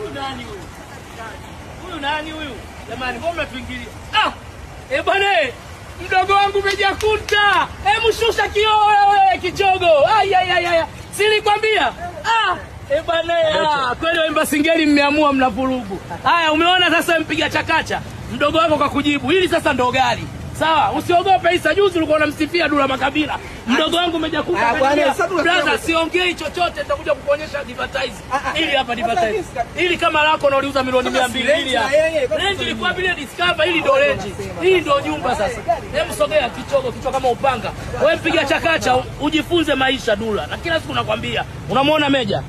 Huyu nani huyu? Huyu nani huyu? Jamani, mbona mnatuingilia? Ah! Eh bwana, mdogo wangu umejakuta. Hebu shusha kioo wewe kichogo. Ai ai ai ai. Silikwambia? Ah! Eh bwana, ah, kweli waimba singeli mmeamua mnavurugu. Haya, umeona sasa mpiga chakacha. Mdogo wako kwa kujibu. Hili sasa ndo gari. Sawa, usiogope Isa, juzi ulikuwa unamsifia Dula Makabila. Mdogo wangu umejakuta. Ah, bwana, sasa Dula Brother, siongei chochote, nitakuja kukuonyesha advertise. Ah, ah, Ili hapa sasa advertise. Ili kama lako na uliuza milioni Sasa 200 si ili range hapa. na yeye, kwanza Range ilikuwa vile Discover, ili ndo range. Hii ndo nyumba sasa. Hebu sogea kichogo, kichwa kama upanga. Wewe mpiga chakacha, ujifunze maisha Dula. Na kila siku nakwambia, unamwona Meja?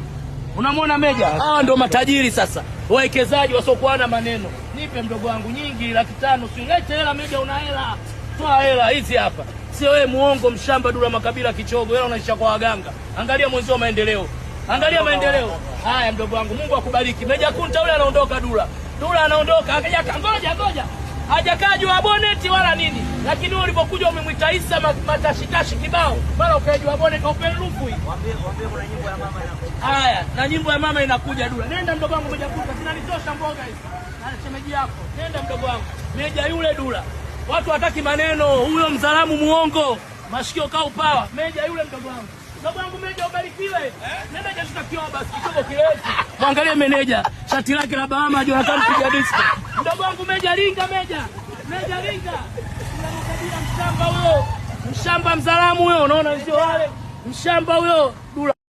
Unamwona Meja? Hawa ndo matajiri sasa, wawekezaji wasiokuwa na maneno. Nipe mdogo wangu nyingi, 500,000, usilete hela Meja, una hela. Toa hela hizi hapa. Sio wewe muongo mshamba Dula Makabila kichogo, hela unaisha kwa waganga. Angalia mwenzio maendeleo. Angalia maendeleo. Haya mdogo wangu, Mungu akubariki. Meja Kunta yule anaondoka Dula. Dula anaondoka, akaja ngoja ngoja. Hajakaa juu ya boneti wala nini. Lakini wewe ulipokuja umemwita Isa matashitashi kibao. Mara ukae juu ya boneti open roof hii. Haya, na nyimbo ya mama inakuja Dula. Nenda mdogo wangu Meja Kunta, zinanitosha mboga hizi. Na shemeji yako. Nenda mdogo wangu. Meja yule Dula. Watu hataki maneno, huyo mzalamu muongo. Mashikio kaa upawa. Meja yule mdogo wangu. Mdogo wangu Meja ubarikiwe. Nenda jashuka kioo basi kidogo kirefu. Mwangalie meneja, shati lake la Bahama Jonathan piga disco. Mdogo wangu Meja linga Meja. Meja linga. Kuna makabila mshamba huyo. Mshamba mzalamu huyo, unaona sio wale. Mshamba huyo Dula.